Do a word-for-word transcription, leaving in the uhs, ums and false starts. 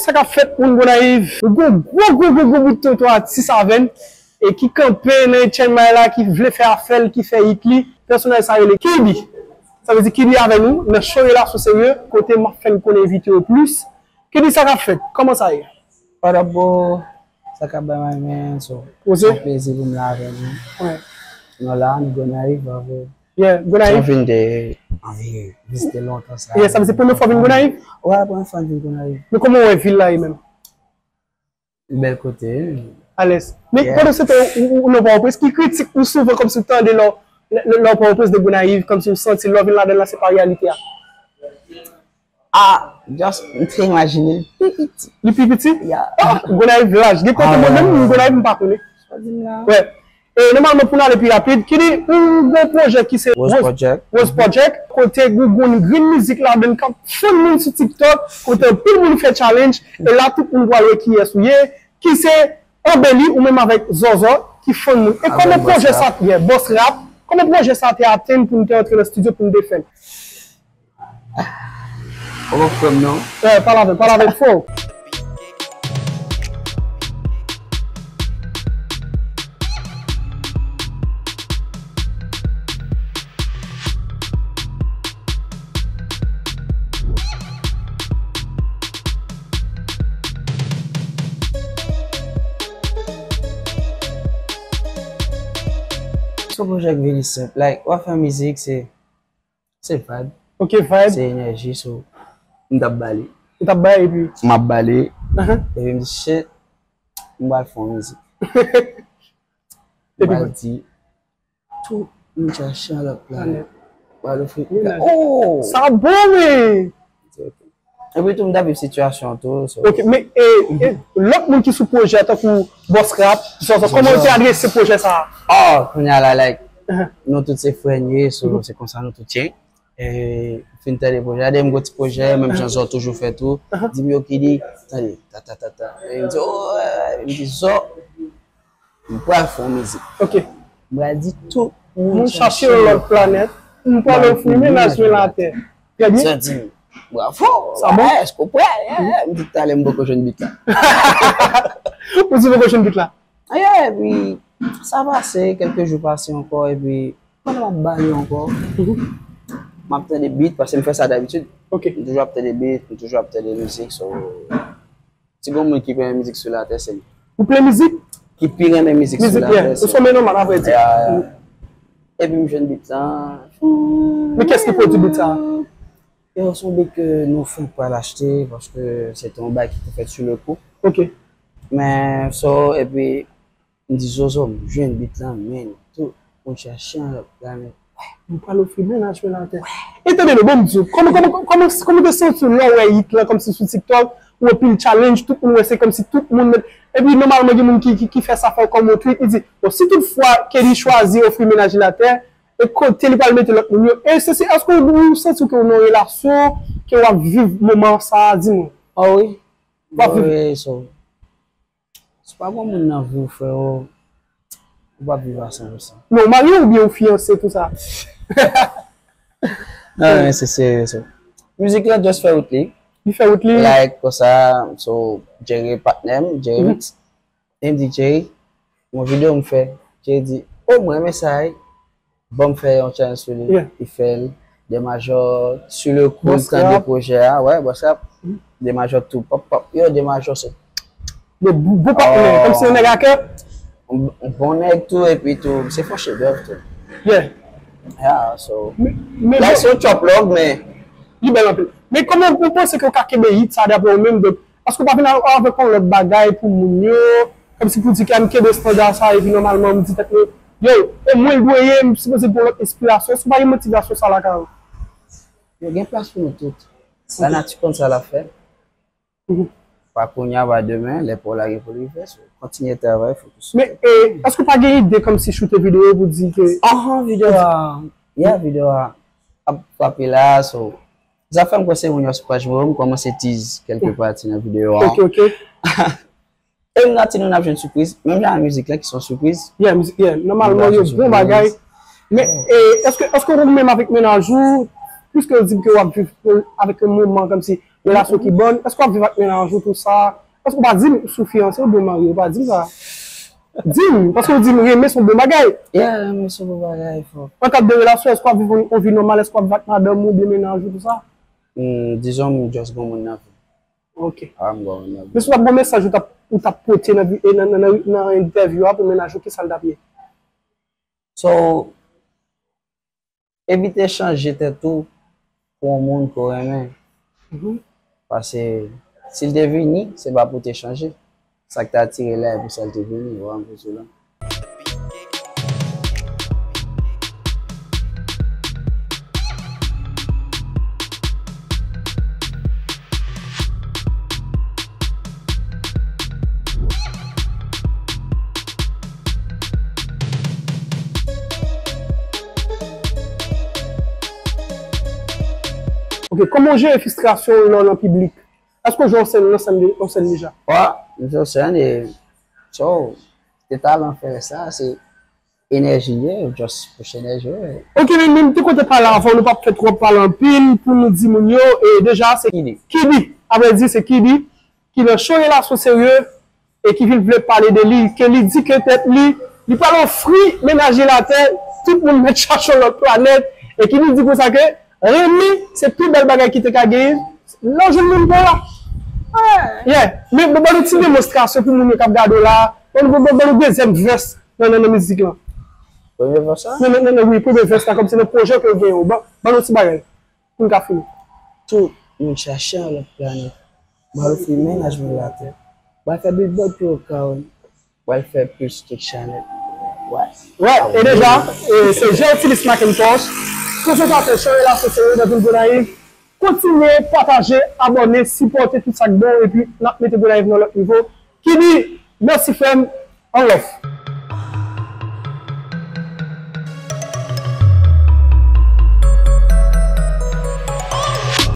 Sa k ap fèt, moun Gonayiv? Nou gon gwo, gwo, gwo, gwo bout tonton atis avè n, e ki kanpe nan Etienne May la, ki vle fè afè l, ki fè hit li. Pèsonaj sa rele Kiddy. Sa vle di Kiddy avè nou nan show Relasyon Serye, kote m ap fè n konnen envite yo plis. Kiddy, sa k ap fèt? Kòman sa ye? What up, bro? Sa k ap bay, my man? So, se yon plezi pou m la avè nou. Nou la, nou Gonayiv, bravo. Yeah, Gonayiv. Mwen vin de anvi vizite lontan sa. Yeah, sa vle di se premye fwa w vin Gonayiv? Wè, premye fwa m vin Gonayiv. Men kòman w wè vil la ye menm? Bèl kote. Alèz. Men pandan se tan ou, ou, ou nan Pòtoprens, ki kritik ou souvan kòmsi w tande lè, lè, lè w Pòtoprens de Gonayiv, kòmsi w santi lè w vin ladan l la se pa reyalite a? Ah, just, m te imajine l pi piti. Li pi piti? Yeah. Ah, Gonayiv laj. Gen kote mwen menm, Gonayiv m pa konnen. Sa w di m la? Wè. E nòmalman pou n ale pi rapid, Kiddy, ou gon pwojè ki se Rose Project. Rose Project, kote ou gon grenn mizik ladan l k ap fann moun sou TikTok, kote anpil moun fè challenge, e la tout moun pral wè kiyès ou ye, ki se Anbeli, ou menm avèk Zòzò, ki fann moun. E kòman pwojè sa, yeah, Boss Rap, kòman pwojè sa te atenn pou n te antre nan estidyo pou n te fè l? Ou poko kwè m non. Eh, pale avè m, pale avè m fò. Se yon pwojè k vini senp. Like, w ap fè mizik, se Se vibe. Ok, vibe. Se enèji, so, m t ap bale. Ou t ap bale epi? M ap bale. Epi m di, shit, m pral fè yon mizik. M pral di, tout moun chache yon lòt planèt. M pral ofri. Oh! Sa bon, men! Epi tou, m t ap viv sitiyasyon an tou, so. Ok, men, e, e, lòt moun ki sou pwojè, tankou Boss Rap, Zòzò, kòman yo te adrese pwojè sa a? Oh, kounye a la, like, nou tout se frè n ye, so, se konsa nou tout ye. E, fin tande pwojè a, dèyè m gon ti pwojè, menm jan Zò toujou fè tou. Di m, yo, Kiddy, tande, ta, ta, ta, ta. E m di, oh, m di, Zò, m pral fè yon mizik. Ok. M pral di tout moun chache yon lòt planèt. M pral ofri mennaj mwen latè. Trè byen. Zò di m, bravo, sa bon? Èske w prè? M di, talè m poko jwenn beat la. Ou di poko jwenn beat la? Yeah, epi sa pase, kèlke jou pase ankò, epi pandan m ap bale ankò, m ap tande beat, paske m fè sa dabitid. Ok. M toujou ap tande beat, m toujou ap tande mizik, so, si gon moun ki pi renmen mizik sou latè, se li. Ou plen mizik? Ki pi renmen mizik sou latè, yeah. Ou se yon melomàn, avrèdi. Yeah, yeah. Epi m jwenn beat la. Men kiyès ki pwodui beat sa? Yo, se yon beat ke nou fenk pral achte, paske se te yon bagay ki te fèt sou le kou. Ok. Men, so, epi, m di, Zozo, m jwenn beat lan, men, tout moun chache yon lòt planèt. M pral ofri mennaj mwen latè. E tande non, bon, m di w, kòman, kòman, kòman, kòman w te santi w lè w wè hit lan, kòmsi sou TikTok, ou anpil challenge, tout moun wè, se kòmsi tout moun met, epi nòmalman gen moun ki, ki, ki fè sa fè w kòm yon tweet, li di, bon, si tout fwa Kiddy chwazi ofri mennaj li latè, e kote li pral mete lòt moun yo? E se, se, èske ou, ou santi w ke w nan yon relasyon, ke w ap viv moman sa a, di mwen? Ah wi. W ap viv. Wi, so, si w pa gon moun nan vi w, freo, ou p ap viv ansanm osi. Men w marye oubyen ou fiyanse, tou sa? Non, men se serye, so. Mizik lan just fè wout li. Li fè wout li. Like, konsa, so, Jerry patnè m, Jerry Mix. E m di, Jerry, yon videyo m fè. Jerry di, oh, mwen renmen sa, wi. Ban m fè yon challenge sou li. Yeah. Li fè l. Dèmajò, sou le kou, li tande pwojè a. Wè, Boss Rap. Dèmajò tou, pòp, pòp. Yo, Dèmajò se. Bon, bon, bon patnè, kòmsi yon nèg a kè. Bon nèg tou, epi tou, se fò chedèv tou. Yeah. Yeah, so. Men, men like, se yon chòp lòg, men. Li bèl anpil. Men kòman ou panse ke w ka kenbe hit sa, daprè ou menm, donk, èske w pa vin a-, avèk yon lòt bagay pou moun yo? Kòmsi pou di ke a m kenbe estanda sa, epi nòmalman m di tèt mwen, yo, e mwen l dwe ye, m sipoze gen yon lòt enspirasyon. Èske w pa gen motivasyon sa lakay ou? Yo, gen plas pou nou tout. Lanati konn sa l ap fè. Pa kounye a, pa demen, lè pa w la gen pou l rive, so, kontinye travay, fokis. Men, e, èske w pa gen ide kòmsi choute videyo pou di ke. Ahan, videyo a, yeah, videyo a ap frape la, so, Zafè m kwè se moun yo sou paj mwen yo, m kòmanse tease kèlke pati nan videyo a. Ok, ok. E m nan di nou n ap jwenn sipriz, menm jan ak mizik la ki se yon sipriz. Yeah, mizik, yeah. Nòmalman, yo bon bagay. Men, e, èske, èske ou menm avèk mennaj ou, piske w di m ke w ap viv avèk yon moman kòmsi, Relasyon ki bòn, èske w ap viv ak mennaj ou tou sa? Èske w pa di m si w fiyanse oubyen w marye, ou pa di m sa. Di m, paske w di m renmen se yon bon bagay. Yeah, renmen se yon bon bagay, fò. Nan kad de relasyon, èske w ap viv yon, yon vi nòmal, èske w ap viv ak madanm ou oubyen mennaj ou tou sa? Hmm, dizon m just gen yon moun nan vi. Ok. Ah, m gen yon moun nan vi. Men si w t ap gen yon mesaj ou t ap, ou t ap pote nan, vi- e nan, nan, nan, nan entèvyou a pou mennaj ou, kisa l t ap ye? So, evite chanje tèt ou pou yon moun ke w renmen. Mhm. Paske si l te vini, se pa pou w te chanje. Sa k te atire l la, e pou sa l te vini, ou wè, m sou la. Ok, kòman w jere fristrasyon w lè w nan piblik? Èske w jwe yon sèn, yon sèn de- yon sèn deja? Wa, m jwe yon sèn e so, se talan fè sa, se enèji ye, just push enèji w. Ok, men, men m te konte pale avan, nou p ap fè twòp pale anpil pou nou di moun yo, e deja se Kidi. Kidi, apre di se Kidi, ki nan cho relasyon serye, e ki vin vle pale de li, ke li di ke tèt li, li pral ofri mennaj li latè, tout moun mèt chache yon lòt planèt, e ki vin di konsa ke renmen se pi bèl bagay ki te ka genyen, lè w jwenn moun pa w la. Yeah, men bon, ban nou ti demonstrasyon pou moun yo k ap gade w la, ban nou, ban nou, ban nou dezyèm vès nan, nan, nan mizik lan. Premye vès la? Non, non, non, non, wi, premye vès la, kòmsi nan pwojè ke w genyen, ban, ban nou ti bagay. Pou n ka fini. Tout moun chache yon lòt planèt. Mwen ofri mennaj mwen latè. Mwen fè billboard pou yo ka wè m. Mwen fè plis kèk chanèl. Wè. Wè, e deja, e, se Jean Otilis Macintosh, konsomatè cho relasyon serye nan vil Gonayiv. Kontinye pataje, abòne, sipòte tout sa k bon, epi n ap mete Gonayiv nan lòt nivo. Kidi, mèsi frè m, on love.